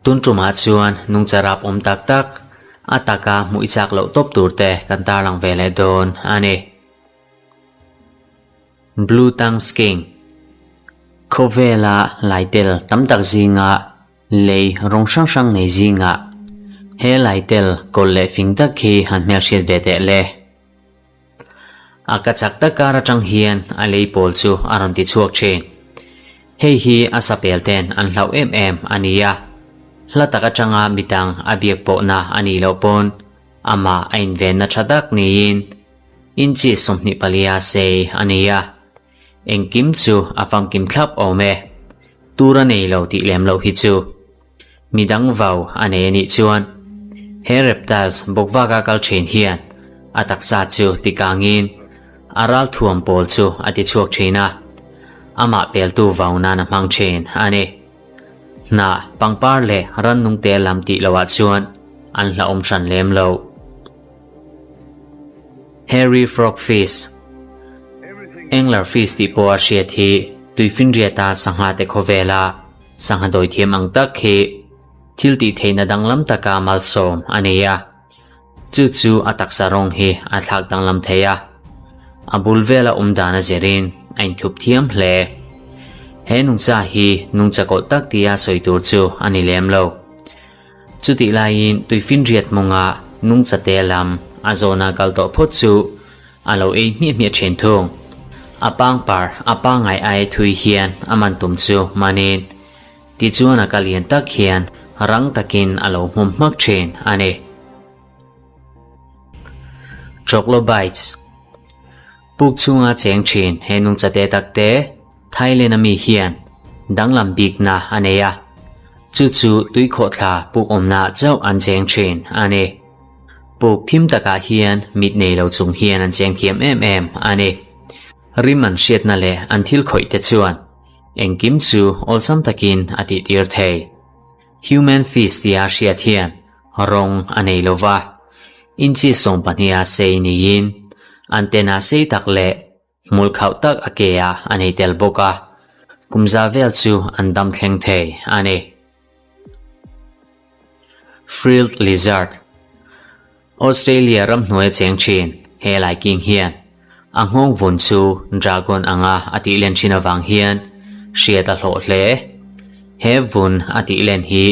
Tun tumah chuan nungcha rap awm tak tak, a taka hmuh i chak loh tawp tur te kan tarlang ve leh dawn a ni. Blue Tongue Skink, Khawvela laitel tam tak zinga lei rawng hrang hrang nei zingah he laitel kawlh leh fing tak hi han hmelhriat ve teh le. A ka chak tak kar atang hian a lei pawl chu a rawn ti chhuak thin. Hei hi a sapel ten an hlauh em em a ni a. Hla tak atanga midang a biak pawhna a nih loh pawn amah a invenna tha tak niin inchi 24 a sei a ni a. Engkim chu a famkim thlap awm e. Tur a nei lo tih lem loh hi chu. Midang vau a nei a nih chuan he reptiles bawkvaka kal thin hian a taksa chu tikangin a ralthuam pawl chu a ti chhuak thin a, amah peltu vau nan a hmang thin a ni. Hnah, pangpar leh rannungte lam tih loah chuan an hlauhawm hran lem lo. Hairy frogfish, Anglerfish tih pawha hriat hi tuifinriata sangha te khawvela Sangha dawithiam ang tak hi thil tih theihna danglam taka malsawm a nei a, chu chu a taksa rawng hi a thlak danglam thei a, a bul vela awm dan a zirin a inthup thiam hle. He nungcha hi nungcha kawlh tak tia sawi tur chu a ni lem lo. Chutih laiin tuifinriat munga nungcha te lam a zawna kal tawh phawt chu A lo ei hmiah hmiah thin thung. A pangpar a pangngai ai thui hian a man tum chu manin tichuan a ka lian tak hian rang takin a lo hmawm hmak thin a ni. Troglobites Puk chhunga cheng thin he nungcha te tak te Thailand a mi hian danglam bikna a nei a, chu chu tuikhawhthla puk awmna chauh an cheng thin a ni. Puk thim takah hian mit nei lo chung hian an cheng thiam em em a ni. Rim an hriatna leh an thil khawih te chuan engkim chu awlsam takin a tihtir thei. Human fist tia hriat hian rawng a nei lo va, inchi 12 a sei niin antenna sei tak leh hmul khauh tak a ke ah a nei tel bawk a, kum za vel chu an dam thleng thei a ni. Frilled Lizard, Australia ramhnuai a cheng thin he lai king hian a nghawng vun chu dragon anga a tih len thin avang hian hriat a hlawh hle. He vun a tih len hi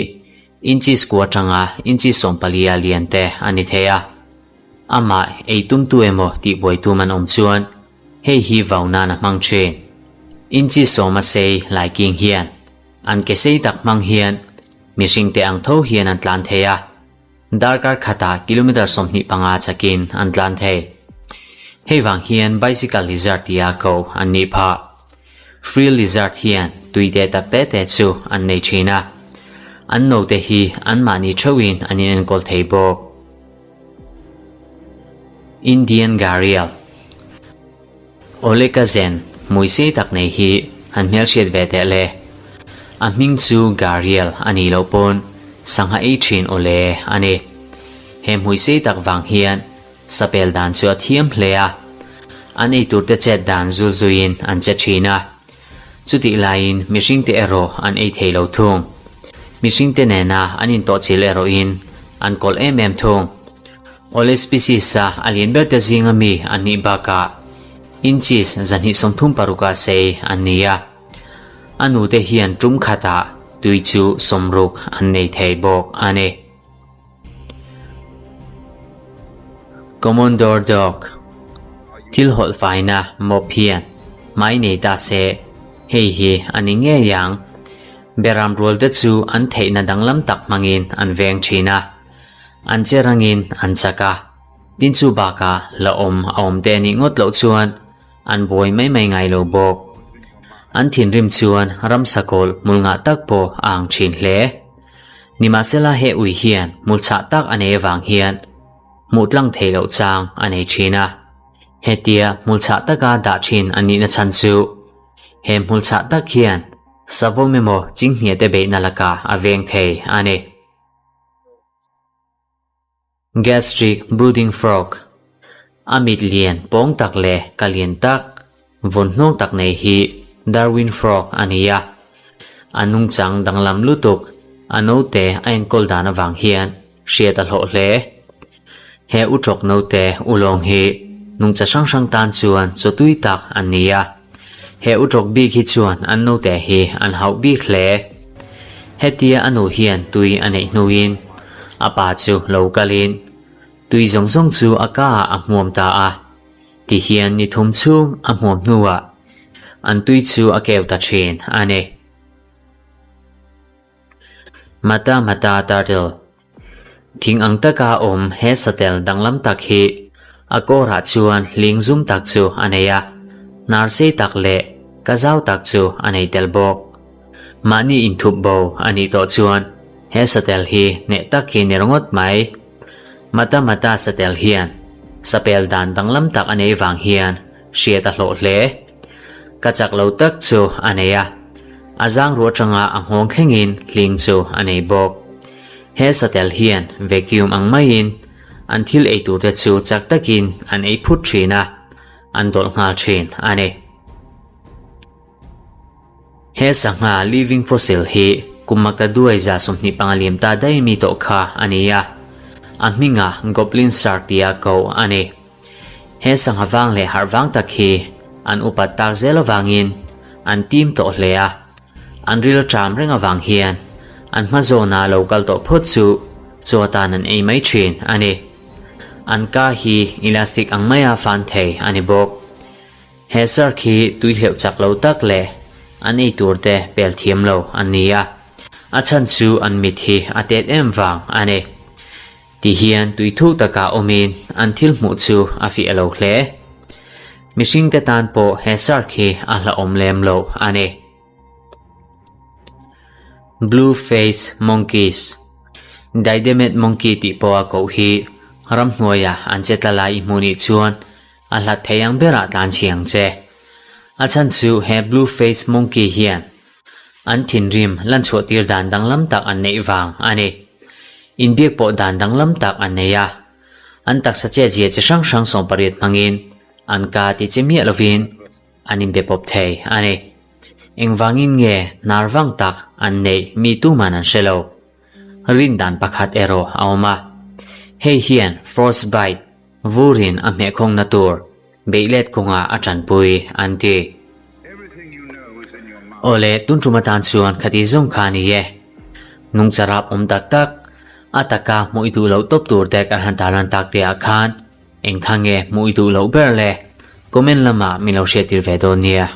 inches kua atanga inches 14 a lian te a ni thei a. Amah ei tum tu emaw tih buai tum an awm chuan hei hi vau nan a hmang thin. Inchi 10 a sei lai king hian an ke sei tak hmang hian mihring te ang tho hian an tlan thei a, darkar khatah kilometre 25 chakin an tlan thei. Hei vang hian bicycle lizard tia ko an nih phah. Free lizard hian tui te tak te te chu an nei thin a, an note hi anmahni theuhin an inenkawl thei bawk. Indian Gharial Oleka zen hmui sei tak nei hi han hmelhriat ve teh le. A hming chu Gharial a nih loh pawn sangha ei thin awle a ni. He hmui sei tak vang hian sapel dan chu a thiam hle a. An ei tur te chet dan zul zuiin an che thin a. Chutih laiin mihringte erawh an ei thei lo thung. Mihringte nena an intawhchilh erawhin an kawlh em em thung. Awle species-a a lian ber te zinga mi an nih bakah inches 236 a sei an ni a. A nute hian tum khatah tui chu 60 an nei thei bawk a ni. Commodore Dog Thil hawlh faina mawp hian hmai nei ta se, hei hi a ni ngei ang. Beram rual te chu an theihna danglam tak hmangin an veng thin a, an che rangin an chak a, tin chu bakah la awm a awm te nih ngawt loh chuan an buai mai mai ngai lo bawk. An thinrim chuan ramsa kawlh hmul ngah tak pawh a ang thin hle. Nimahsela he ui hian hmul chhah tak a nei avang hian hmuh tlang theih loh chang a nei thin a. Hetia hmul chhah taka dah thin a nihna chhan chu he hmul chhah tak hian savawm emaw chinghnia te beihna lakah a veng thei a ni. Gastric brooding frog A mit lian pawng tak leh ka lian tak, vawn hnawng tak nei hi. Darwin Frog a ni a. A nungchang danglam lutuk a naute a enkawl dan avang hian hriat a hlawh hle. He utrawk naute ulawng hi nungcha hrang hrang tan chuan chaw tui tak an ni a. He utrawk bik hi chuan an naute hi an hauh bik hle. Hetia a nu hian tui a neih hnuin a pa chu lo kalin tui zawng zawng chu a ka ah a hmuam ta a. Tihian ni thum chhung a hmuam hnuah an tui chu a keu ta thin a ni. Mata Mata Turtle Thing ang taka awm he satel danglam tak hi a kawrah chuan hling zum tak chu a nei a, hnar sei tak leh ka zau tak chu a nei tel bawk. Mahni inthup bo a nih tawh chuan he satel hi hneh tak hi ni ringawt mai. Mata Mata satel hian sapel dan danglam tak a nei vang hian hriat a hlawh hle. Ka chak lo tak chu a nei a, a zang ruah atanga a nghawng thlengin hling chu a nei bawk. He satel hian vacuum ang maiin an thil ei turte chu chak takin an ei phut thin a, an dawlh nghal thin a ni. He sangha living fossil hi kum makta duai 25 liam ta daih mi tawh kha a ni a, a hmingah goblin shark tia koh a ni. He sangha vang leh harh vang tak hi an upat tak zel avangin an tim tawh hle a, an ril ṭam reng avang hian an hma zawna lo kal tawh phawt chu chaw atan an ei mai ṭhin a ni. An ka hi elastic ang maia fan thei a ni bawk. He shark hi tui hleuh chak lo tak leh an ei tur te pel thiam lo an ni a, a chhan chu an mit hi a tet em vang a ni. Ti hian tui thuk takah awmin an thil hmuh chu a fiah lo hle. Mihringte tan pawh he shark hi a hlauhawm lem lo a ni. Blue face monkeys, Diademed monkey tih pawha koh hi ramhnuaia an che tla lai i hmuh nih chuan a hlat thei ang berah tlan chhi ang che. A chhan chu he blue face monkey hian an thinrim lanchhuah tir dan danglam tak an neih vang a ni. Inbiak pawh dan danglam tak an nei a, an taksa chetzia chi hrang hrang 18 hmangin an ka ti che miah lovin an inbe pawp thei a ni. Engvangin nge hnar vang tak an neih mi tuman an hre lo. Rin dan pakhat erawh a awm a, hei hian frostbite Vurin a hmehkhawngna tur beihlet kawngah a tanpui an ti. Awle, tun tum atan chuan khati zawng kha a ni e. Nungcha rap awm tak tak, a taka hmuh i duh loh tawp tur te kan han tarlan tak te ah khan eng kha nge hmuh i duh loh ber le? Comment lamah min lo hriattir ve dawn nia.